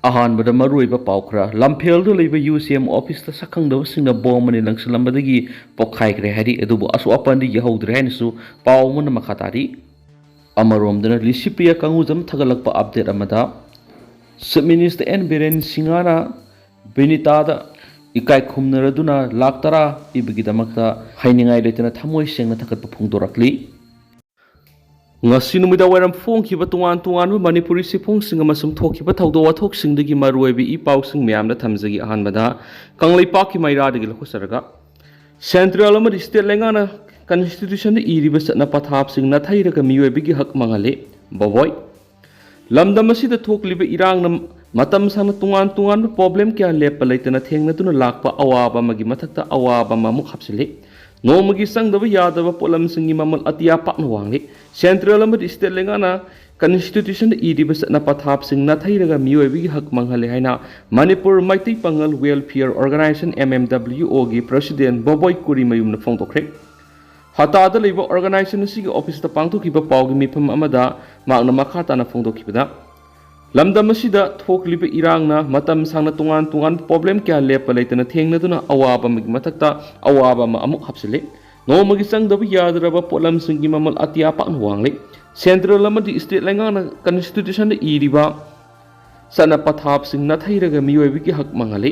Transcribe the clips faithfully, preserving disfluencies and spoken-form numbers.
ꯑꯍꯥꯟꯕꯗ ꯃꯔꯨꯑꯣꯏꯕ ꯄꯥꯎ ꯈꯔ꯫ ꯂꯝꯐꯦꯜꯗ ꯂꯩꯕ ꯌꯨ ꯁꯤ ꯑꯦꯝ ꯑꯣꯐꯤꯁꯇ ꯁꯛꯈꯪꯗꯕꯁꯤꯡꯅ ꯕꯣꯝ ꯑꯅꯤ ꯂꯪꯁꯤꯜꯂꯝꯕꯗꯒꯤ ꯄꯣꯛꯈꯥꯏꯈ꯭ꯔꯦ ꯍꯥꯏꯔꯤ, ꯑꯗꯨꯕꯨ ꯑꯁꯣꯛ ꯑꯄꯟꯗꯤ ꯌꯧꯍꯧꯗ꯭ꯔꯦ ꯍꯥꯏꯅꯁꯨ ꯄꯥꯎ ꯑꯃꯅ ꯃꯈꯥ ꯇꯥꯔꯤ꯫ ꯑꯃꯔꯣꯝꯗꯅ ꯂꯤꯁꯤꯄ꯭ꯔꯤꯌꯥ ꯀꯪꯒꯨꯖꯝ ꯊꯥꯒꯠꯂꯛꯄ ꯑꯞꯗꯦꯠ ꯑꯃꯗ, ꯆꯤꯐ ꯃꯤꯅꯤꯁꯇꯔ ꯑꯦꯟ ꯕꯤꯔꯦꯟ ꯁꯤꯡꯍꯅ ꯕꯤꯅꯤꯇꯥꯗ ꯏꯀꯥꯏ ꯈꯨꯝꯅꯔꯗꯨꯅ ꯂꯥꯈ ꯇꯔꯥ ꯄꯤꯕꯒꯤꯗꯃꯛꯇ ꯍꯥꯏꯅꯤꯡꯉꯥꯏ ꯂꯩꯇꯅ ꯊꯃꯣꯏ ꯁꯦꯡꯅ ꯊꯥꯒꯠꯄ ꯐꯣꯡꯗꯣꯔꯛꯂꯤ꯫ ꯉꯁꯤ ꯅꯨꯃꯤꯗꯥꯡ ꯋꯥꯏꯔꯝ ꯐꯣꯡꯈꯤꯕ ꯇꯣꯉꯥꯟ ꯇꯣꯉꯥꯟꯕ ꯃꯅꯤꯄꯨꯔꯤ ꯆꯦꯐꯣꯡꯁꯤꯡ ꯑꯃꯁꯨꯡ ꯊꯣꯛꯈꯤꯕ ꯊꯧꯗꯣꯛ ꯋꯥꯊꯣꯛꯁꯤꯡꯗꯒꯤ ꯃꯔꯨꯑꯣꯏꯕ ꯏ ꯄꯥꯎꯁꯤꯡ ꯃꯌꯥꯝꯗ ꯊꯝꯖꯒꯦ꯫ ꯑꯍꯥꯟꯕꯗ ꯀꯪꯂꯩꯄꯥꯛꯀꯤ ꯃꯩꯔꯥꯗꯒꯤ ꯂꯧꯈꯠꯆꯔꯒ, ꯁꯦꯟꯇ꯭ꯔꯦꯜ ꯑꯃꯗꯤ ꯁ꯭ꯇꯦꯠ ꯂꯩꯉꯥꯛꯅ ꯀꯟꯁꯇꯤꯇ꯭ꯌꯨꯁꯟꯗ ꯏꯔꯤꯕ ꯆꯠꯅ ꯄꯊꯥꯞꯁꯤꯡ ꯅꯥꯊꯩꯔꯒ ꯃꯤꯑꯣꯏꯕꯒꯤ ꯍꯛ ꯃꯥꯡꯍꯜꯂꯤ꯫ ꯕꯣꯕꯣꯏ꯫ ꯂꯝꯗꯝ ꯑꯁꯤꯗ ꯊꯣꯛꯂꯤꯕ ꯏꯔꯥꯡꯅ ꯃꯇꯝ ꯁꯥꯡꯅ ꯇꯣꯉꯥꯟ ꯇꯣꯉꯥꯟꯕ ꯄ꯭ꯔꯣꯕ꯭ꯂꯦꯝ ꯀꯌꯥ ꯂꯦꯞꯄ ꯂꯩꯇꯅ ꯊꯦꯡꯅꯗꯨꯅ ꯂꯥꯛꯄ ꯑꯋꯥꯕ ꯑꯃꯒꯤ ꯃꯊꯛꯇ ꯑꯋꯥꯕ ꯑꯃ ꯑꯃꯨꯛ ꯍꯥꯞꯆꯤꯜꯂꯤ꯫ ꯅꯣꯡꯃꯒꯤ ꯆꯪꯗꯕ ꯌꯥꯗꯕ ꯄꯣꯠꯂꯝꯁꯤꯡꯒꯤ ꯃꯃꯜ ꯑꯇꯤꯌꯥ ꯄꯥꯛꯅ ꯋꯥꯡꯂꯤ꯫ ꯁꯦꯟꯇ꯭ꯔꯦꯜ ꯑꯃꯗꯤ ꯁ꯭ꯇꯦꯠ ꯂꯩꯉꯥꯛꯅ ꯀꯟꯁꯇꯤꯇ꯭ꯌꯨꯁꯟꯗ ꯏꯔꯤꯕ ꯆꯠꯅ ꯄꯊꯥꯞꯁꯤꯡ ꯅꯥꯊꯩꯔꯒ ꯃꯤꯑꯣꯏꯕꯒꯤ ꯍꯛ ꯃꯥꯡꯍꯜꯂꯦ ꯍꯥꯏꯅ ꯃꯅꯤꯄꯨꯔ ꯃꯩꯇꯩ ꯄꯥꯉꯜ ꯋꯦꯜꯐꯤꯌꯔ ꯑꯣꯔꯒꯅꯥꯏꯖꯦꯁꯟ, ꯑꯦꯝ ꯑꯦꯝ ꯗꯕ꯭ꯂꯤꯌꯨ ꯑꯣꯒꯤ ꯄ꯭ꯔꯁꯤꯗꯦꯟ ꯕꯣꯕꯣꯏ ꯀꯨꯔꯤꯃꯌꯨꯝꯅ ꯐꯣꯡꯗꯣꯛꯈ꯭ꯔꯦ꯫ ꯍꯇꯥꯗ ꯂꯩꯕ ꯑꯣꯔꯒꯅꯥꯏꯖꯦꯁꯟ ꯑꯁꯤꯒꯤ ꯑꯣꯐꯤꯁꯇ ꯄꯥꯡꯊꯣꯛꯈꯤꯕ ꯄꯥꯎꯒꯤ ꯃꯤꯐꯝ ꯑꯃꯗ ꯃꯍꯥꯛꯅ ꯃꯈꯥ ꯇꯥꯅ ꯐꯣꯡꯗꯣꯛꯈꯤꯕꯗ, ꯂꯝꯗꯝ ꯑꯁꯤꯗ ꯊꯣꯛꯂꯤꯕ ꯏꯔꯥꯡꯅ ꯃꯇꯝ ꯁꯥꯡꯅ ꯇꯣꯉꯥꯟ ꯇꯣꯉꯥꯟꯕ ꯄ꯭ꯔꯣꯕ꯭ꯂꯦꯝ ꯀꯌꯥ ꯂꯦꯞꯄ ꯂꯩꯇꯅ ꯊꯦꯡꯅꯗꯨꯅ ꯑꯋꯥꯕ ꯑꯃꯒꯤ ꯃꯊꯛꯇ ꯑꯋꯥꯕ ꯑꯃ ꯑꯃꯨꯛ ꯍꯥꯞꯆꯤꯜꯂꯤ꯫ ꯅꯣꯡꯃꯒꯤ ꯆꯪꯗꯕ ꯌꯥꯗ꯭ꯔꯕ ꯄꯣꯠꯂꯝꯁꯤꯡꯒꯤ ꯃꯃꯜ ꯑꯇꯤꯌꯥ ꯄꯥꯛꯅ ꯋꯥꯡꯂꯤ꯫ ꯁꯦꯟꯇ꯭ꯔꯦꯜ ꯑꯃꯗꯤ ꯁ꯭ꯇꯦꯠ ꯂꯩꯉꯥꯛꯅ ꯀꯟꯁꯇꯤꯇ꯭ꯌꯨꯁꯟꯗ ꯏꯔꯤꯕ ꯆꯠꯅ ꯄꯊꯥꯞꯁꯤꯡ ꯅꯥꯊꯩꯔꯒ ꯃꯤꯑꯣꯏꯕꯒꯤ ꯍꯛ ꯃꯥꯡꯍꯜꯂꯤ꯫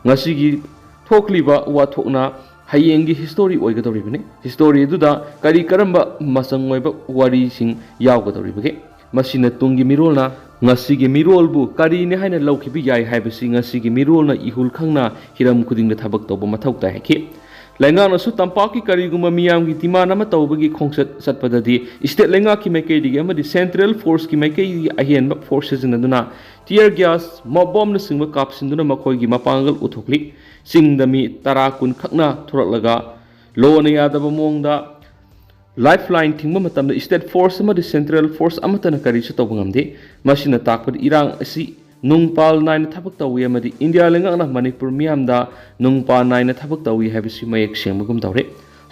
ꯉꯁꯤꯒꯤ ꯊꯣꯛꯂꯤꯕ ꯋꯥꯊꯣꯛꯅ ꯍꯌꯦꯡꯒꯤ ꯍꯤꯁꯇꯣꯔꯤ ꯑꯣꯏꯒꯗꯧꯔꯤꯕꯅꯤ꯫ ꯍꯤꯁꯇꯣꯔꯤ ꯑꯗꯨꯗ ꯀꯔꯤ ꯀꯔꯝꯕ ꯃꯆꯪ ꯑꯣꯏꯕ ꯋꯥꯔꯤꯁꯤꯡ ꯌꯥꯎꯒꯗꯧꯔꯤꯕꯒꯦ? ꯃꯁꯤꯅ ꯇꯨꯡꯒꯤ ꯃꯤꯔꯣꯜꯅ ꯉꯁꯤꯒꯤ ꯃꯤꯔꯣꯜꯕꯨ ꯀꯔꯤꯅꯤ ꯍꯥꯏꯅ ꯂꯧꯈꯤꯕ ꯌꯥꯏ ꯍꯥꯏꯕꯁꯤ ꯉꯁꯤꯒꯤ ꯃꯤꯔꯣꯜꯅ ꯏꯍꯨꯜ ꯈꯪꯅ ꯍꯤꯔꯝ ꯈꯨꯗꯤꯡꯗ ꯊꯕꯛ ꯇꯧꯕ ꯃꯊꯧ ꯇꯥꯏ ꯍꯥꯏꯈꯤ꯫ ꯂꯩꯉꯥꯛꯅꯁꯨ ꯇꯝꯄꯥꯛꯀꯤ ꯀꯔꯤꯒꯨꯝꯕ ꯃꯤꯌꯥꯝꯒꯤ ꯗꯤꯃꯥꯟ ꯑꯃ ꯇꯧꯕꯒꯤ ꯈꯣꯡꯆꯠ ꯆꯠꯄꯗꯗꯤ ꯁ꯭ꯇꯦꯠ ꯂꯩꯉꯥꯛꯀꯤ ꯃꯥꯏꯀꯩꯗꯒꯤ ꯑꯃꯗꯤ ꯁꯦꯟꯇ꯭ꯔꯦꯜ ꯐꯣꯔꯁꯀꯤ ꯃꯥꯏꯀꯩꯒꯤ ꯑꯍꯦꯟꯕ ꯐꯣꯔꯁ ꯁꯤꯖꯤꯟꯅꯗꯨꯅ ꯇꯤꯌꯔ ꯒ꯭ꯌꯥꯁ, ꯃꯣꯞ ꯕꯣꯝꯅꯆꯤꯡꯕ ꯀꯥꯞꯁꯤꯟꯗꯨꯅ ꯃꯈꯣꯏꯒꯤ ꯃꯄꯥꯡꯒꯜ ꯎꯠꯊꯣꯛꯂꯤ꯫ ꯆꯤꯡꯗ ꯃꯤ ꯇꯔꯥ ꯀꯨꯟ ꯈꯛꯅ ꯊꯣꯔꯛꯂꯒ ꯂꯣꯅ ꯌꯥꯗꯕ ꯃꯑꯣꯡꯗ ꯂꯥꯏꯐ ꯂꯥꯏꯟ ꯊꯤꯡꯕ ꯃꯇꯝꯗ ꯁ꯭ꯇꯦꯠ ꯐꯣꯔꯁ ꯑꯃꯗꯤ ꯁꯦꯟꯇ꯭ꯔꯦꯜ ꯐꯣꯔꯁ ꯑꯃꯠꯇꯅ ꯀꯔꯤꯁꯨ ꯇꯧꯕ ꯉꯝꯗꯦ꯫ ꯃꯁꯤꯅ ꯇꯥꯛꯄꯗꯤ ꯏꯔꯥꯡ ꯑꯁꯤ ꯅꯨꯡꯄꯥꯜ ꯅꯥꯏꯅ ꯊꯕꯛ ꯇꯧꯏ ꯑꯃꯗꯤ ꯏꯟꯗꯤꯌꯥ ꯂꯩꯉꯥꯛꯅ ꯃꯅꯤꯄꯨꯔ ꯃꯤꯌꯥꯝꯗ ꯅꯨꯡꯄꯥꯜ ꯅꯥꯏꯅ ꯊꯕꯛ ꯇꯧꯏ ꯍꯥꯏꯕꯁꯤ ꯃꯌꯦꯛ ꯁꯦꯡꯕꯒꯨꯝ ꯇꯧꯔꯦ꯫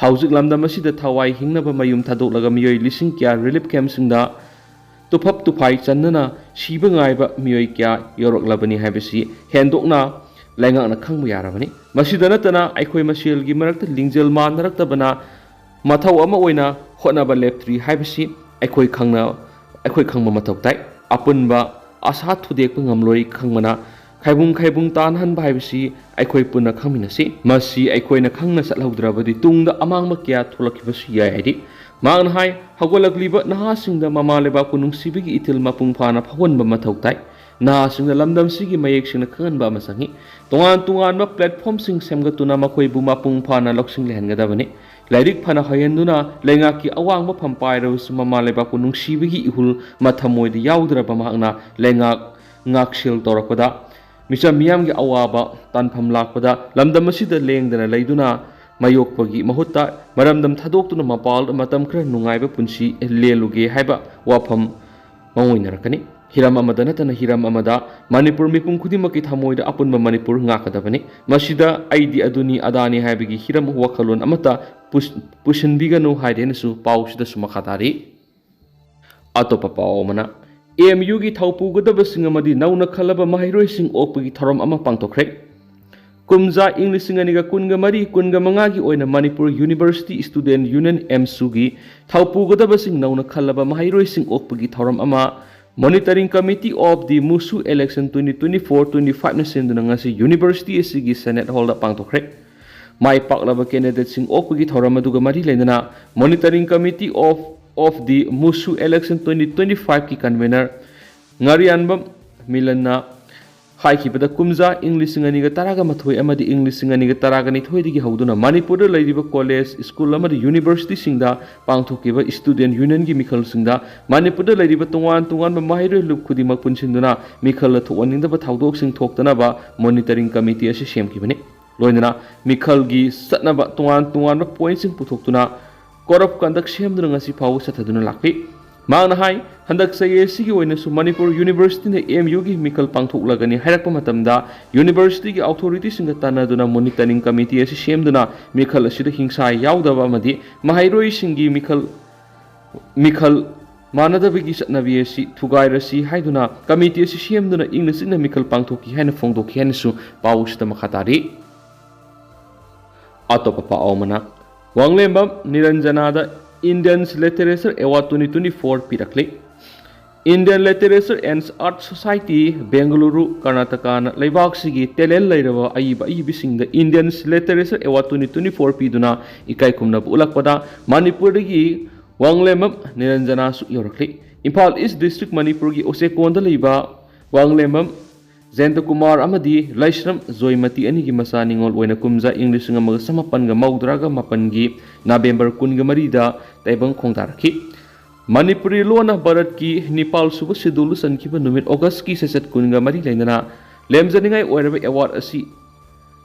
ꯍꯧꯖꯤꯛ ꯂꯝꯗꯝ ꯑꯁꯤꯗ ꯊꯋꯥꯏ ꯍꯤꯡꯅꯕ ꯃꯌꯨꯝ ꯊꯥꯗꯣꯛꯂꯒ ꯃꯤꯑꯣꯏ ꯂꯤꯁꯤꯡ ꯀꯌꯥ ꯔꯤꯂꯤꯐ ꯀꯦꯝꯞꯁꯤꯡꯗ ꯇꯨꯐꯞ ꯇꯨꯐꯥꯏ ꯆꯟꯅꯅ ꯁꯤꯕ ꯉꯥꯏꯕ ꯃꯤꯑꯣꯏ ꯀꯌꯥ ꯌꯧꯔꯛꯂꯕꯅꯤ ꯍꯥꯏꯕꯁꯤ ꯍꯦꯟꯗꯣꯛꯅ ꯂꯩꯉꯥꯛꯅ ꯈꯪꯕ ꯌꯥꯔꯕꯅꯤ꯫ ꯃꯁꯤꯗ ꯅꯠꯇꯅ ꯑꯩꯈꯣꯏ ꯃꯁꯦꯜꯒꯤ ꯃꯔꯛꯇ ꯂꯤꯡꯖꯦꯜ ꯃꯥꯟꯅꯔꯛꯇꯕꯅ ꯃꯊꯧ ꯑꯃ ꯑꯣꯏꯅ ꯍꯣꯠꯅꯕ ꯂꯦꯞꯇ꯭ꯔꯤ ꯍꯥꯏꯕꯁꯤ ꯑꯩꯈꯣꯏ ꯈꯪꯅ-, ꯑꯩꯈꯣꯏ ꯈꯪꯕ ꯃꯊꯧ ꯇꯥꯏ꯫ ꯑꯄꯨꯟꯕ ꯑꯁꯥ ꯊꯨꯗꯦꯛꯄ ꯉꯝꯂꯣꯏ ꯈꯪꯕꯅ ꯈꯥꯏꯕꯨꯡ ꯈꯥꯏꯕꯨꯡ ꯇꯥꯟꯅꯍꯟꯕ ꯍꯥꯏꯕꯁꯤ ꯑꯩꯈꯣꯏ ꯄꯨꯟꯅ ꯈꯪꯃꯤꯟꯅꯁꯤ꯫ ꯃꯁꯤ ꯑꯩꯈꯣꯏꯅ ꯈꯪꯅ ꯆꯠꯍꯧꯗ꯭ꯔꯕꯗꯤ ꯇꯨꯡꯗ ꯑꯃꯥꯡꯕ ꯀꯌꯥ ꯊꯣꯛꯂꯛꯈꯤꯕꯁꯨ ꯌꯥꯏ ꯍꯥꯏꯔꯤ꯫ ꯃꯍꯥꯛꯅ ꯍꯥꯏ, ꯍꯧꯒꯠꯂꯛꯂꯤꯕ ꯅꯍꯥꯁꯤꯡꯗ ꯃꯃꯥ ꯂꯩꯕꯥꯛꯄꯨ ꯅꯨꯡꯁꯤꯕꯒꯤ ꯏꯊꯤꯜ ꯃꯄꯨꯡ ꯐꯥꯅ ꯐꯥꯎꯍꯟꯕ ꯃꯊꯧ ꯇꯥꯏ꯫ ꯅꯍꯥꯁꯤꯡꯅ ꯂꯝꯗꯝꯁꯤꯒꯤ ꯃꯌꯦꯛ ꯁꯦꯡꯅ ꯈꯪꯍꯟꯕ ꯑꯃ ꯆꯪꯏ꯫ ꯇꯣꯉꯥꯟ ꯇꯣꯉꯥꯟꯕ platformꯁꯤꯡ ꯁꯦꯝꯒꯠꯇꯨꯅ ꯃꯈꯣꯏꯕꯨ ꯃꯄꯨꯡ ꯐꯥꯅ ꯂꯧꯁꯤꯡ ꯂꯩꯍꯟꯒꯗꯕꯅꯤ꯫ ꯂꯥꯏꯔꯤꯛ ꯐꯅ ꯍꯩꯍꯟꯗꯨꯅ ꯂꯩꯉꯥꯛꯀꯤ ꯑꯋꯥꯡꯕ ꯐꯝ ꯄꯥꯏꯔꯕꯁꯨ ꯃꯃꯥ ꯂꯩꯕꯥꯛꯄꯨ ꯅꯨꯡꯁꯤꯕꯒꯤ ꯏꯍꯨꯜ ꯃꯊꯃꯣꯏꯗ ꯌꯥꯎꯗ꯭ꯔꯕ ꯃꯍꯥꯛꯅ ꯂꯩꯉꯥꯛ ꯉꯥꯛꯁꯦꯜ ꯇꯧꯔꯛꯄꯗ ꯃꯤꯆꯝ ꯃꯤꯌꯥꯝꯒꯤ ꯑꯋꯥꯕ ꯇꯥꯟꯐꯝ ꯂꯥꯛꯄꯗ ꯂꯝꯗꯝ ꯑꯁꯤꯗ ꯂꯦꯡꯗꯅ ꯂꯩꯗꯨꯅ ꯃꯥꯌꯣꯛꯄꯒꯤ ꯃꯍꯨꯠꯇ ꯃꯔꯝꯗꯝ ꯊꯥꯗꯣꯛꯇꯨꯅ ꯃꯄꯥꯜꯗ ꯃꯇꯝ ꯈꯔ ꯅꯨꯡꯉꯥꯏꯕ ꯄꯨꯟꯁꯤ ꯂꯦꯜꯂꯨꯒꯦ ꯍꯥꯏꯕ ꯋꯥꯐꯝ ꯃꯥꯡꯑꯣꯏꯅꯔꯛꯀꯅꯤ꯫ ꯍꯤꯔꯝ ꯑꯃꯗ ꯅꯠꯇꯅ ꯍꯤꯔꯝ ꯑꯃꯗ ꯃꯅꯤꯄꯨꯔ ꯃꯤꯄꯨꯝ ꯈꯨꯗꯤꯡꯃꯛꯀꯤ ꯊꯃꯣꯏꯗ ꯑꯄꯨꯟꯕ ꯃꯅꯤꯄꯨꯔ ꯉꯥꯛꯀꯗꯕꯅꯤ꯫ ꯃꯁꯤꯗ ꯑꯩꯗꯤ ꯑꯗꯨꯅꯤ ꯑꯗꯥꯅꯤ ꯍꯥꯏꯕꯒꯤ ꯍꯤꯔꯝ ꯋꯥꯈꯜꯂꯣꯟ ꯑꯃꯠꯇ ꯄꯨꯁ-, ꯄꯨꯁꯤꯟꯕꯤꯒꯅꯨ ꯍꯥꯏꯗꯦꯅꯁꯨ ꯄꯥꯎꯁꯤꯗꯁꯨ ꯃꯈꯥ ꯇꯥꯔꯤ꯫ ꯑꯇꯣꯞꯄ ꯄꯥꯎ ꯑꯃꯅ, ꯑꯦꯝ ꯌꯨꯒꯤ ꯊꯧ ꯄꯨꯒꯗꯕꯁꯤꯡ ꯑꯃꯗꯤ ꯅꯧꯅ ꯈꯜꯂꯕ ꯃꯍꯩꯔꯣꯏꯁꯤꯡ ꯑꯣꯛꯄꯒꯤ ꯊꯧꯔꯝ ꯑꯃ ꯄꯥꯡꯊꯣꯛꯈ꯭ꯔꯦ꯫ ꯀꯨꯝꯖꯥ ꯏꯪ ꯂꯤꯁꯤꯡ ꯑꯅꯤꯒ ꯀꯨꯟꯒ ꯃꯔꯤ ꯀꯨꯟꯒ ꯃꯉꯥꯒꯤ ꯑꯣꯏꯅ ꯃꯅꯤꯄꯨꯔ University Student Union, ꯑꯦꯝꯁꯨꯒꯤ ꯊꯧ ꯄꯨꯒꯗꯕꯁꯤꯡ ꯅꯧꯅ ꯈꯜꯂꯕ ꯃꯍꯩꯔꯣꯏꯁꯤꯡ ꯑꯣꯛꯄꯒꯤ ꯊꯧꯔꯝ ꯑꯃ Monitoring Committee of the MUSU Election twenty twenty-four twenty-five ꯅ ꯁꯤꯟꯗꯨꯅ ꯉꯁꯤ university ꯑꯁꯤꯒꯤ Senate Hall ꯗ ꯄꯥꯡꯊꯣꯛꯈ꯭ꯔꯦ꯫ ꯃꯥꯏ ꯄꯥꯛꯂꯕ candidateꯁꯤꯡ ꯑꯣꯛꯄꯒꯤ ꯊꯧꯔꯝ ꯑꯗꯨꯒ ꯃꯔꯤ ꯂꯩꯅꯅ Monitoring Committee of, of the MUSU Election twenty twenty-five ꯀꯤ convener ꯉꯥꯔꯤꯌꯥꯟꯕꯝ ꯃꯤꯂꯟꯅ ꯍꯥꯏꯈꯤꯕꯗ, ꯀꯨꯝꯖꯥ ꯏꯪ ꯂꯤꯁꯤꯡ ꯑꯅꯤꯒ ꯇꯔꯥꯒ ꯃꯥꯊꯣꯏ ꯑꯃꯗꯤ ꯏꯪ ꯂꯤꯁꯤꯡ ꯑꯅꯤꯒ ꯇꯔꯥꯒ ꯅꯤꯊꯣꯏꯗꯒꯤ ꯍꯧꯗꯨꯅ ꯃꯅꯤꯄꯨꯔꯗ ꯂꯩꯔꯤꯕ college, school ꯑꯃꯗꯤ universityꯁꯤꯡꯗ ꯄꯥꯡꯊꯣꯛꯈꯤꯕ Student Unionꯒꯤ ꯃꯤꯈꯜꯁꯤꯡꯗ ꯃꯅꯤꯄꯨꯔꯗ ꯂꯩꯔꯤꯕ ꯇꯣꯉꯥꯟ ꯇꯣꯉꯥꯟꯕ ꯃꯍꯩꯔꯣꯏ ꯂꯨꯞ ꯈꯨꯗꯤꯡꯃꯛ ꯄꯨꯟꯁꯤꯟꯗꯨꯅ ꯃꯤꯈꯜꯗ ꯊꯣꯛꯍꯟꯅꯤꯡꯗꯕ ꯊꯧꯗꯣꯛꯁꯤꯡ ꯊꯣꯛꯇꯅꯕ Monitoring Committee ꯑꯁꯤ ꯁꯦꯝꯈꯤꯕꯅꯤ꯫ ꯂꯣꯏꯅꯅ ꯃꯤꯈꯜꯒꯤ ꯆꯠꯅꯕ ꯇꯣꯉꯥꯟ ꯇꯣꯉꯥꯟꯕ pointꯁꯤꯡ ꯄꯨꯊꯣꯛꯇꯨꯅ Code of Conduct ꯁꯦꯝꯗꯨꯅ ꯉꯁꯤ ꯐꯥꯎꯕ ꯆꯠꯊꯗꯨꯅ ꯂꯥꯛꯂꯤ꯫ ꯃꯍꯥꯛꯅ ꯍꯥꯏ, ꯍꯟꯗꯛ ꯆꯍꯤ ꯑꯁꯤꯒꯤ ꯑꯣꯏꯅꯁꯨ ꯃꯅꯤꯄꯨꯔ Universityꯅ ꯑꯦꯝ ꯌꯨꯒꯤ ꯃꯤꯈꯜ ꯄꯥꯡꯊꯣꯛꯂꯒꯅꯤ ꯍꯥꯏꯔꯛꯄ ꯃꯇꯝꯗ universityꯒꯤ authorityꯁꯤꯡꯒ ꯇꯥꯟꯅꯗꯨꯅ Monitoring Committee ꯑꯁꯤ ꯁꯦꯝꯗꯨꯅ ꯃꯤꯈꯜ ꯑꯁꯤꯗ ꯍꯤꯡꯁꯥ ꯌꯥꯎꯗꯕ ꯑꯃꯗꯤ ꯃꯍꯩꯔꯣꯏꯁꯤꯡꯒꯤ ꯃꯤꯈꯜ, ꯃꯤꯈꯜ ꯃꯥꯟꯅꯗꯕꯒꯤ ꯆꯠꯅꯕꯤ ꯑꯁꯤ ꯊꯨꯒꯥꯏꯔꯁꯤ ꯍꯥꯏꯗꯨꯅ ꯀꯃꯤꯇꯤ ꯑꯁꯤ ꯁꯦꯝꯗꯨꯅ ꯏꯪꯅ ꯆꯤꯛꯅ ꯃꯤꯈꯜ ꯄꯥꯡꯊꯣꯛꯈꯤ ꯍꯥꯏꯅ ꯐꯣꯡꯗꯣꯛꯈꯤ ꯍꯥꯏꯅꯁꯨ ꯄꯥꯎ ꯑꯁꯤꯗ ꯃꯈꯥ ꯇꯥꯔꯤ꯫ ꯑꯇꯣꯞꯄ ꯄꯥꯎ ꯑꯃꯅ, ꯋꯥꯡꯂꯦꯝꯕꯝ ꯅꯤꯔꯟꯖꯅꯥꯗ Indian Literature Award twenty twenty-four ꯄꯤꯔꯛꯂꯤ꯫ Indian Literature and Art Society, Bengaluru, ꯀꯔꯅꯥꯇꯀꯥꯅ ꯂꯩꯕꯥꯛꯁꯤꯒꯤ talent ꯂꯩꯔꯕ ꯑꯏꯕ ꯑꯏꯕꯤꯁꯤꯡꯗ Indian Literature Award twenty twenty-four ꯄꯤꯗꯨꯅ ꯏꯀꯥꯏ ꯈꯨꯝꯅꯕ ꯎꯠꯂꯛꯄꯗ ꯃꯅꯤꯄꯨꯔꯗꯒꯤ ꯋꯥꯡꯂꯦꯝꯕꯝ ꯅꯤꯔꯟꯖꯅꯥꯁꯨ ꯌꯧꯔꯛꯂꯤ꯫ ꯏꯝꯐꯥꯜ East District, ꯃꯅꯤꯄꯨꯔꯒꯤ ꯎꯆꯦꯛꯀꯣꯟꯗ ꯂꯩꯕ ꯋꯥꯡꯂꯦꯝꯕꯝ ꯖꯌꯟꯇꯀꯨꯃꯥꯔ ꯑꯃꯗꯤ ꯂꯥꯏꯁ꯭ꯔꯝ ꯖꯣꯏꯃꯇꯤ ꯑꯅꯤꯒꯤ ꯃꯆꯥ ꯅꯤꯉꯣꯜ ꯑꯣꯏꯅ ꯀꯨꯝꯖꯥ ꯏꯪ ꯂꯤꯁꯤꯡ ꯑꯃꯒ ꯆꯃꯥꯄꯟꯒ ꯃꯧꯗ꯭ꯔꯥꯒ ꯃꯥꯄꯟꯒꯤ ꯅꯕꯦꯝꯕꯔ ꯀꯨꯟꯒ ꯃꯔꯤꯗ ꯇꯥꯏꯕꯪ ꯈꯣꯡꯗꯥꯔꯛꯈꯤ꯫ ꯃꯅꯤꯄꯨꯔꯤ ꯂꯣꯟꯅ ꯚꯥꯔꯠꯀꯤ ꯅꯤꯄꯥꯜ ꯁꯨꯕ ꯁꯦꯗꯨꯜꯗ ꯆꯟꯈꯤꯕ ꯅꯨꯃꯤꯠ August ꯀꯤ ꯁꯦꯁꯟ ꯀꯨꯟꯒ ꯃꯔꯤ ꯂꯩꯅꯅ ꯂꯦꯝꯖꯅꯤꯡꯉꯥꯏ ꯑꯣꯏꯔꯕ award ꯑꯁꯤ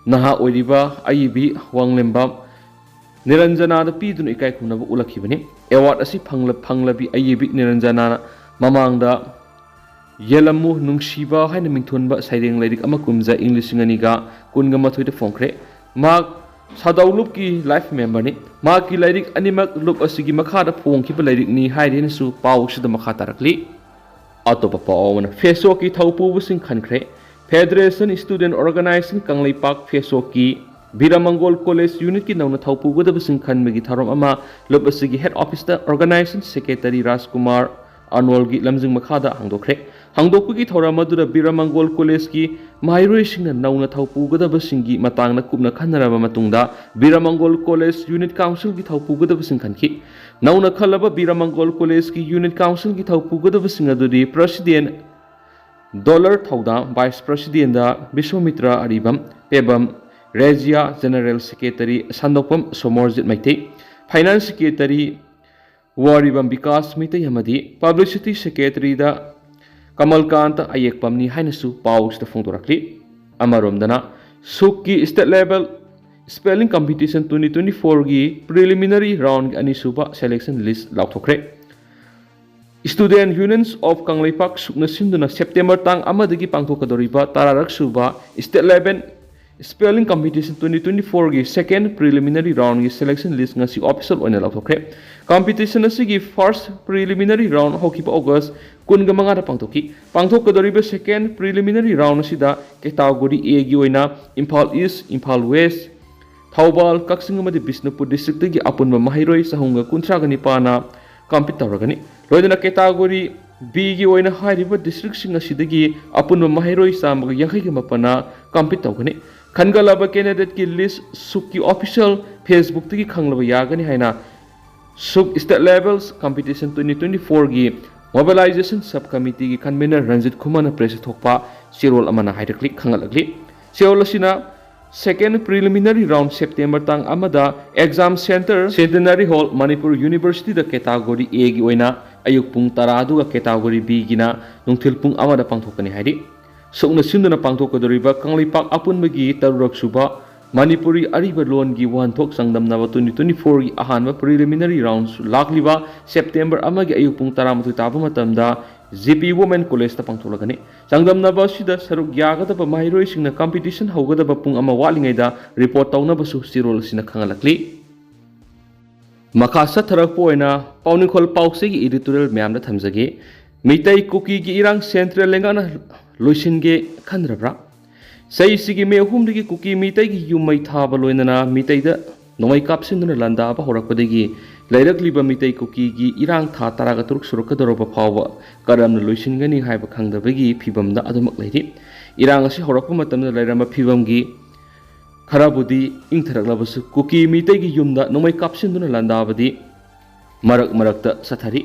ꯅꯍꯥ ꯑꯣꯏꯔꯤꯕ ꯑꯏꯕꯤ ꯋꯥꯡꯂꯦꯝꯕꯝ ꯅꯤꯔꯟꯖꯅꯥꯗ ꯄꯤꯗꯨꯅ ꯏꯀꯥꯏ ꯈꯨꯝꯅꯕ ꯎꯠꯂꯛꯈꯤꯕꯅꯤ꯫ Award ꯑꯁꯤ ꯐꯪꯂ-, ꯐꯪꯂꯕꯤ ꯑꯏꯕꯤ ꯅꯤꯔꯟꯖꯅꯥꯅ ꯃꯃꯥꯡꯗ ꯌꯦꯜꯂꯝꯃꯨ ꯅꯨꯡꯁꯤꯕ ꯍꯥꯏꯅ ꯃꯤꯡꯊꯣꯟꯕ ꯁꯩꯔꯦꯡ ꯂꯥꯏꯔꯤꯛ ꯑꯃ ꯀꯨꯝꯖꯥ ꯏꯪ ꯂꯤꯁꯤꯡ ꯑꯅꯤꯒ ꯀꯨꯟꯒ ꯃꯥꯊꯣꯏꯗ ꯐꯣꯡꯈ꯭ꯔꯦ꯫ ꯃꯍꯥꯛ ꯁꯥꯗꯧ ꯂꯨꯞꯀꯤ life memberꯅꯤ꯫ ꯃꯍꯥꯛꯀꯤ ꯂꯥꯏꯔꯤꯛ ꯑꯅꯤꯃꯛ ꯂꯨꯞ ꯑꯁꯤꯒꯤ ꯃꯈꯥꯗ ꯐꯣꯡꯈꯤꯕ ꯂꯥꯏꯔꯤꯛꯅꯤ ꯍꯥꯏꯔꯤ ꯍꯥꯏꯅꯁꯨ ꯄꯥꯎ ꯑꯁꯤꯗ ꯃꯈꯥ ꯇꯥꯔꯛꯂꯤ꯫ ꯑꯇꯣꯞꯄ ꯄꯥꯎ ꯑꯃꯅ, ꯐꯦꯁꯣꯛꯀꯤ ꯊꯧꯄꯨꯕꯁꯤꯡ ꯈꯟꯈ꯭ꯔꯦ꯫ Federation Student Organization ꯀꯪꯂꯩꯄꯥꯛ ꯐꯦꯁꯣꯛꯀꯤ ꯕꯤꯔꯃꯪꯒꯣꯜ ꯀꯣꯂꯦꯖ ꯌꯨꯅꯤꯠꯀꯤ ꯅꯧꯅ ꯊꯧꯄꯨꯒꯗꯕꯁꯤꯡ ꯈꯟꯕꯒꯤ ꯊꯧꯔꯝ ꯑꯃ ꯂꯨꯞ ꯑꯁꯤꯒꯤ head officeꯇ organization secretary ꯔꯥꯖꯀꯨꯃꯥꯔ ꯑꯅꯣꯜꯒꯤ ꯂꯝꯖꯤꯡ ꯃꯈꯥꯗ ꯍꯥꯡꯗꯣꯛꯈ꯭ꯔꯦ꯫ ꯍꯥꯡꯗꯣꯛꯄꯒꯤ ꯊꯧꯔꯝ ꯑꯗꯨꯗ ꯕꯤꯔꯃꯪꯒꯣꯜ ꯀꯣꯂꯦꯖꯀꯤ ꯃꯍꯩꯔꯣꯏꯁꯤꯡꯅ ꯅꯧꯅ ꯊꯧꯄꯨꯒꯗꯕꯁꯤꯡꯒꯤ ꯃꯇꯥꯡꯗ ꯀꯨꯞꯅ ꯈꯟꯅꯔꯕ ꯃꯇꯨꯡꯗ ꯕꯤꯔꯃꯪꯒꯣꯜ ꯀꯣꯂꯦꯖ ꯌꯨꯅꯤꯠ ꯀꯥꯎꯟꯁꯤꯜꯒꯤ ꯊꯧꯄꯨꯒꯗꯕꯁꯤꯡ ꯈꯟꯈꯤ꯫ ꯅꯧꯅ ꯈꯜꯂꯕ ꯕꯤꯔꯃꯪꯒꯣꯜ ꯀꯣꯂꯦꯖꯀꯤ ꯌꯨꯅꯤꯠ ꯀꯥꯎꯟꯁꯤꯜꯒꯤ ꯊꯧꯄꯨꯒꯗꯕꯁꯤꯡ ꯑꯗꯨꯗꯤ president ꯗꯣꯂꯔ ꯊꯧꯗꯥꯝ, vice presidentꯗ Bishwamitra Aribam, Pebam Rejiya, general secretary Sandokpam Somorjit Meitei, finance secretary Waribam Bikash Meitei ꯑꯃꯗꯤ publicity secretaryꯗ ꯀꯃꯜꯀꯥꯟꯇ ꯑꯌꯦꯛꯄꯝꯅꯤ ꯍꯥꯏꯅꯁꯨ ꯄꯥꯎꯁꯤꯗ ꯐꯣꯡꯗꯣꯔꯛꯂꯤ꯫ ꯑꯃꯔꯣꯝꯗꯅ, ꯁꯨꯛꯀꯤ state level spelling competition twenty twenty-fourꯒꯤ preliminary roundꯒꯤ ꯑꯅꯤꯁꯨꯕ selection list ꯂꯥꯎꯊꯣꯛꯈ꯭ꯔꯦ꯫ Student Unions of Kangleipak ꯁꯨꯛꯅ ꯁꯤꯟꯗꯨꯅ September ꯇꯥꯡ ꯑꯃꯗꯒꯤ ꯄꯥꯡꯊꯣꯛꯀꯗꯧꯔꯤꯕ ꯇꯔꯥꯔꯛ ꯁꯨꯕ state level Spelling Competition twenty twenty-fourꯒꯤ second preliminary roundꯒꯤ selection list ꯉꯁꯤ official ꯑꯣꯏꯅ ꯂꯥꯎꯊꯣꯛꯈ꯭ꯔꯦ꯫ Competition ꯑꯁꯤꯒꯤ first preliminary round ꯍꯧꯈꯤꯕ August ꯀꯨꯟꯒ ꯃꯉꯥꯗ ꯄꯥꯡꯊꯣꯛꯈꯤ꯫ ꯄꯥꯡꯊꯣꯛꯀꯗꯧꯔꯤꯕ second preliminary round ꯑꯁꯤꯗ category Aꯒꯤ ꯑꯣꯏꯅ ꯏꯝꯐꯥꯜ East, ꯏꯝꯐꯥꯜ West, ꯊꯧꯕꯥꯜ, ꯀꯛꯆꯤꯡ ꯑꯃꯗꯤ ꯕꯤꯁꯅꯨꯄꯨꯔ districtꯇꯒꯤ ꯑꯄꯨꯟꯕ ꯃꯍꯩꯔꯣꯏ ꯆꯍꯨꯝꯒ ꯀꯨꯟꯊ꯭ꯔꯥꯒ ꯅꯤꯄꯥꯟꯅ compete ꯇꯧꯔꯒꯅꯤ꯫ ꯂꯣꯏꯅꯅ category Bꯒꯤ ꯑꯣꯏꯅ ꯍꯥꯏꯔꯤꯕ districtꯁꯤꯡ ꯑꯁꯤꯗꯒꯤ ꯑꯄꯨꯟꯕ ꯃꯍꯩꯔꯣꯏ ꯆꯥꯝꯃꯒ ꯌꯥꯡꯈꯩꯒ ꯃꯥꯄꯟꯅ compete ꯇꯧꯒꯅꯤ꯫ ꯈꯟꯒꯠꯂꯕ candidateꯀꯤ list SUCꯀꯤ official Facebookꯇꯒꯤ ꯈꯪꯂꯕ ꯌꯥꯒꯅꯤ ꯍꯥꯏꯅ SUC State Levels Competition twenty twenty-fourꯒꯤ Mobilization Sub Committeeꯒꯤ convener Ranjit ꯈꯨꯃꯟꯅ pressꯇ ꯊꯣꯛꯄ ꯆꯦꯔꯣꯜ ꯑꯃꯅ ꯍꯥꯏꯔꯛꯂꯤ, ꯈꯪꯍꯜꯂꯛꯂꯤ꯫ ꯆꯦꯔꯣꯜ ꯑꯁꯤꯅ second preliminary round September ꯇꯥꯡ ꯑꯃꯗ exam centre Centenary Hall, Manipur Universityꯗ category Aꯒꯤ ꯑꯣꯏꯅ ꯑꯌꯨꯛ ꯄꯨꯡ ꯇꯔꯥ ꯑꯗꯨꯒ category Bꯒꯤꯅ ꯅꯨꯡꯊꯤꯜ ꯄꯨꯡ ꯑꯃꯗ ꯄꯥꯡꯊꯣꯛꯀꯅꯤ ꯍꯥꯏꯔꯤ꯫ ꯁꯨꯛꯅ ꯁꯤꯟꯗꯨꯅ ꯄꯥꯡꯊꯣꯛꯀꯗꯧꯔꯤꯕ ꯀꯪꯂꯩꯄꯥꯛ ꯑꯄꯨꯟꯕꯒꯤ ꯇꯔꯨꯛ ꯁꯨꯕ ꯃꯅꯤꯄꯨꯔꯤ ꯑꯔꯤꯕ ꯂꯣꯟꯒꯤ ꯋꯥꯍꯟꯊꯣꯛ ꯆꯥꯡꯗꯝꯅꯕ twenty twenty-fourꯒꯤ ꯑꯍꯥꯟꯕ preliminary round ꯂꯥꯛꯂꯤꯕ September ꯑꯃꯒꯤ ꯑꯌꯨꯛ ꯄꯨꯡ ꯇꯔꯥꯃꯥꯊꯣꯏ ꯇꯥꯕ ꯃꯇꯝꯗ G P Women Collegeꯇ ꯄꯥꯡꯊꯣꯛꯂꯒꯅꯤ꯫ ꯆꯥꯡꯗꯝꯅꯕ ꯑꯁꯤꯗ ꯁꯔꯨꯛ ꯌꯥꯒꯗꯕ ꯃꯍꯩꯔꯣꯏꯁꯤꯡꯅ competition ꯍꯧꯒꯗꯕ ꯄꯨꯡ ꯑꯃ ꯋꯥꯠꯂꯤꯉꯩꯗ report ꯇꯧꯅꯕꯁꯨ ꯆꯦꯔꯣꯜ ꯑꯁꯤꯅ ꯈꯪꯍꯜꯂꯛꯂꯤ꯫ ꯃꯈꯥ ꯆꯠꯊꯔꯛꯄ ꯑꯣꯏꯅ ꯄꯥꯎꯅꯤꯡꯈꯣꯜ ꯄꯥꯎꯆꯦꯒꯤ editorial ꯃꯌꯥꯝꯗ ꯊꯝꯖꯒꯦ꯫ ꯃꯤꯇꯩ ꯀꯨꯀꯤꯒꯤ ꯏꯔꯥꯡ central ꯂꯩꯉꯥꯛꯅ ꯂꯣꯏꯁꯤꯟꯒꯦ ꯈꯟꯗ꯭ꯔꯕ꯭ꯔꯥ? ꯆꯍꯤꯁꯤꯒꯤ ꯃꯦ ꯑꯍꯨꯝꯗꯒꯤ ꯀꯨꯀꯤ ꯃꯤꯇꯩꯒꯤ ꯌꯨꯝ ꯃꯩ ꯊꯥꯕ ꯂꯣꯏꯅꯅ ꯃꯤꯇꯩꯗ ꯅꯣꯡꯃꯩ ꯀꯥꯞꯁꯤꯟꯗꯨꯅ ꯂꯥꯟꯗꯥꯕ ꯍꯧꯔꯛꯄꯗꯒꯤ ꯂꯩꯔꯛꯂꯤꯕ ꯃꯤꯇꯩ ꯀꯨꯀꯤꯒꯤ ꯏꯔꯥꯡ ꯊꯥ ꯇꯔꯥꯒ ꯇꯔꯨꯛ ꯁꯨꯔꯛꯀꯗꯧꯔꯕ ꯐꯥꯎꯕ ꯀꯔꯝꯅ ꯂꯣꯏꯁꯤꯟꯒꯅꯤ ꯍꯥꯏꯕ ꯈꯪꯗꯕꯒꯤ ꯐꯤꯕꯝꯗ ꯑꯗꯨꯃꯛ ꯂꯩꯔꯤ꯫ ꯏꯔꯥꯡ ꯑꯁꯤ ꯍꯧꯔꯛꯄ ꯃꯇꯝꯗ ꯂꯩꯔꯝꯕ ꯐꯤꯕꯝꯒꯤ ꯈꯔꯕꯨꯗꯤ ꯏꯪꯊꯔꯛꯂꯕꯁꯨ, ꯀꯨꯀꯤ ꯃꯤꯇꯩꯒꯤ ꯌꯨꯝꯗ ꯅꯣꯡꯃꯩ ꯀꯥꯞꯁꯤꯟꯗꯨꯅ ꯂꯥꯟꯗꯥꯕꯗꯤ ꯃꯔꯛ ꯃꯔꯛꯇ ꯆꯠꯊꯔꯤ꯫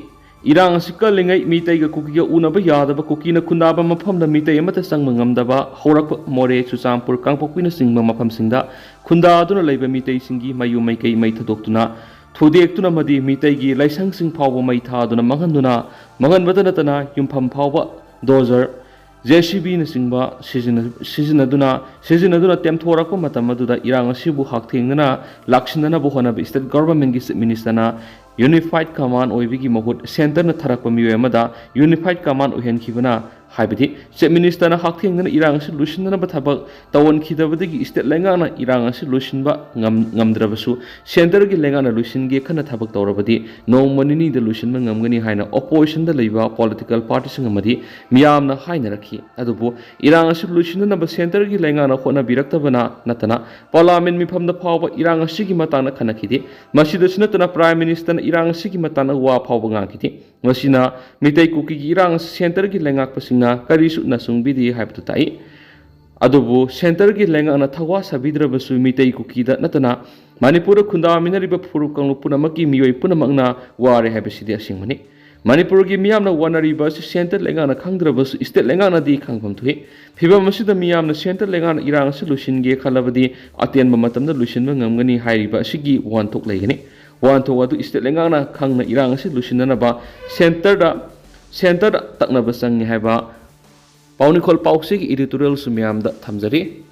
ꯏꯔꯥꯡ ꯑꯁꯤ ꯀꯜꯂꯤꯉꯩ ꯃꯤꯇꯩꯒ ꯀꯨꯀꯤꯒ ꯎꯅꯕ ꯌꯥꯗꯕ, ꯀꯨꯀꯤꯅ ꯈꯨꯟꯗꯥꯕ ꯃꯐꯝꯗ ꯃꯤꯇꯩ ꯑꯃꯠꯇ ꯆꯪꯕ ꯉꯝꯗꯕ ꯍꯧꯔꯛꯄ, ꯃꯣꯔꯦ, ꯆꯨꯔꯆꯥꯟꯄꯨꯔ, ꯀꯥꯡꯄꯣꯛꯄꯤꯅꯆꯤꯡꯕ ꯃꯐꯝꯁꯤꯡꯗ ꯈꯨꯟꯗꯥꯗꯨꯅ ꯂꯩꯕ ꯃꯤꯇꯩꯁꯤꯡꯒꯤ ꯃꯌꯨꯝ ꯃꯩꯀꯩ ꯃꯩ ꯊꯥꯗꯣꯛꯇꯨꯅ, ꯊꯨꯗꯦꯛꯇꯨꯅ ꯑꯃꯗꯤ ꯃꯤꯇꯩꯒꯤ ꯂꯥꯏꯁꯪꯁꯤꯡ ꯐꯥꯎꯕ ꯃꯩ ꯊꯥꯗꯨꯅ ꯃꯥꯡꯍꯟꯗꯨꯅ, ꯃꯥꯡꯍꯟꯕꯇ ꯅꯠꯇꯅ ꯌꯨꯝꯐꯝ ꯐꯥꯎꯕ dozer, J C Bꯅꯆꯤꯡꯕ ꯁꯤꯖꯤꯟꯅ-, ꯁꯤꯖꯤꯟꯅꯗꯨꯅ, ꯁꯤꯖꯤꯟꯅꯗꯨꯅ ꯇꯦꯝꯊꯣꯔꯛꯄ ꯃꯇꯝ ꯑꯗꯨꯗ ꯏꯔꯥꯡ ꯑꯁꯤꯕꯨ ꯍꯛꯊꯦꯡꯅꯅ ꯂꯥꯛꯁꯤꯟꯅꯅꯕ ꯍꯣꯠꯅꯕ state governmentꯀꯤ Chief Ministerꯅ unified command ꯑꯣꯏꯕꯒꯤ ꯃꯍꯨꯠ centreꯅ ꯊꯥꯔꯛꯄ ꯃꯤꯑꯣꯏ ꯑꯃꯗ unified command ꯑꯣꯏꯍꯟꯈꯤꯕꯅ ꯍꯥꯏꯕꯗꯤ Chief Minister ꯅ ꯍꯛꯊꯦꯡꯅꯅ ꯏꯔꯥꯡ ꯑꯁꯤ ꯂꯣꯏꯁꯤꯟꯅꯅꯕ ꯊꯕꯛ ꯇꯧꯍꯟꯈꯤꯗꯕꯗꯒꯤ state ꯂꯩꯉꯥꯛꯅ ꯏꯔꯥꯡ ꯑꯁꯤ ꯂꯣꯏꯁꯤꯟꯕ ꯉꯝ-, ꯉꯝꯗ꯭ꯔꯕꯁꯨ centre ꯒꯤ ꯂꯩꯉꯥꯛꯅ ꯂꯣꯏꯁꯤꯟꯒꯦ ꯈꯟꯅ ꯊꯕꯛ ꯇꯧꯔꯕꯗꯤ ꯅꯣꯡꯃ ꯅꯤꯅꯤꯗ ꯂꯣꯏꯁꯤꯟꯕ ꯉꯝꯒꯅꯤ ꯍꯥꯏꯅ opposition ꯗ ꯂꯩꯕ political party ꯁꯤꯡ ꯑꯃꯗꯤ ꯃꯤꯌꯥꯝꯅ ꯍꯥꯏꯅꯔꯛꯈꯤ꯫ ꯑꯗꯨꯕꯨ ꯏꯔꯥꯡ ꯑꯁꯤ ꯂꯣꯏꯁꯤꯟꯅꯅꯕ centre ꯒꯤ ꯂꯩꯉꯥꯛꯅ ꯍꯣꯠꯅꯕꯤꯔꯛꯇꯕꯅ ꯅꯠꯇꯅ Parliament ꯃꯤꯐꯝꯗ ꯐꯥꯎꯕ ꯏꯔꯥꯡ ꯑꯁꯤꯒꯤ ꯃꯇꯥꯡꯗ ꯈꯟꯅꯈꯤꯗꯦ꯫ ꯃꯁꯤꯗꯁꯨ ꯅꯠꯇꯅ Prime Minister ꯅ ꯏꯔꯥꯡ ꯑꯁꯤꯒꯤ ꯃꯇꯥꯡꯗ ꯋꯥ ꯐꯥꯎꯕ ꯉꯥꯡꯈꯤꯗꯦ꯫ ꯃꯁꯤꯅ ꯃꯤꯇꯩ ꯀꯨꯀꯤꯒꯤ ꯏꯔꯥꯡ ꯑꯁꯤ centre ꯒꯤ ꯂꯩꯉꯥꯛꯄꯁꯤꯡꯅ ꯀꯔꯤꯁꯨ ꯅꯆꯨꯡꯕꯤꯗꯦ ꯍꯥꯏꯕꯗꯨ ꯇꯥꯛꯏ꯫ ꯑꯗꯨꯕꯨ centre ꯒꯤ ꯂꯩꯉꯥꯛꯅ ꯊꯧꯋꯥ ꯁꯥꯕꯤꯗ꯭ꯔꯕꯁꯨ ꯃꯤꯇꯩ ꯀꯨꯀꯤꯗ ꯅꯠꯇꯅ ꯃꯅꯤꯄꯨꯔꯗ ꯈꯨꯟꯗꯥꯃꯤꯟꯅꯔꯤꯕ ꯐꯨꯔꯨꯞ ꯀꯥꯡꯂꯨꯞ ꯄꯨꯝꯅꯃꯛꯀꯤ ꯃꯤꯑꯣꯏ ꯄꯨꯝꯅꯃꯛꯅ ꯋꯥꯔꯦ ꯍꯥꯏꯕꯁꯤꯗꯤ ꯑꯁꯦꯡꯕꯅꯤ꯫ ꯃꯅꯤꯄꯨꯔꯒꯤ ꯃꯤꯌꯥꯝꯅ ꯋꯥꯅꯔꯤꯕ ꯑꯁꯤ centre ꯂꯩꯉꯥꯛꯅ ꯈꯪꯗ꯭ꯔꯕꯁꯨ state ꯂꯩꯉꯥꯛꯅꯗꯤ ꯈꯪꯐꯝ ꯊꯣꯛꯏ꯫ ꯐꯤꯚꯝ ꯑꯁꯤꯗ ꯃꯤꯌꯥꯝꯅ centre ꯂꯩꯉꯥꯛꯅ ꯏꯔꯥꯡ ꯑꯁꯤ ꯂꯣꯏꯁꯤꯟꯒꯦ ꯈꯜꯂꯕꯗꯤ ꯑꯇꯦꯟꯕ ꯃꯇꯝꯗ ꯂꯣꯏꯁꯤꯟꯕ ꯉꯝꯒꯅꯤ ꯍꯥꯏꯔꯤꯕ ꯑꯁꯤꯒꯤ ꯋꯥꯍꯟꯊꯣꯛ ꯂꯩꯒꯅꯤ꯫ ꯋꯥꯍꯟꯊꯣꯛ ꯑꯗꯨ state ꯂꯩꯉꯥꯛꯅ ꯈꯪꯅ ꯏꯔꯥꯡ ꯑꯁꯤ ꯂꯣꯏꯁꯤꯟꯅꯅꯕ centre ꯗ, centre ꯗ ꯇꯛꯅꯕ ꯆꯪꯏ ꯍꯥꯏꯕ ꯄꯥꯎꯅꯤꯡꯈꯣꯜ ꯄꯥꯎꯆꯦꯒꯤ editorial ꯁꯨ ꯃꯌꯥꯝꯗ ꯊꯝꯖꯔꯤ꯫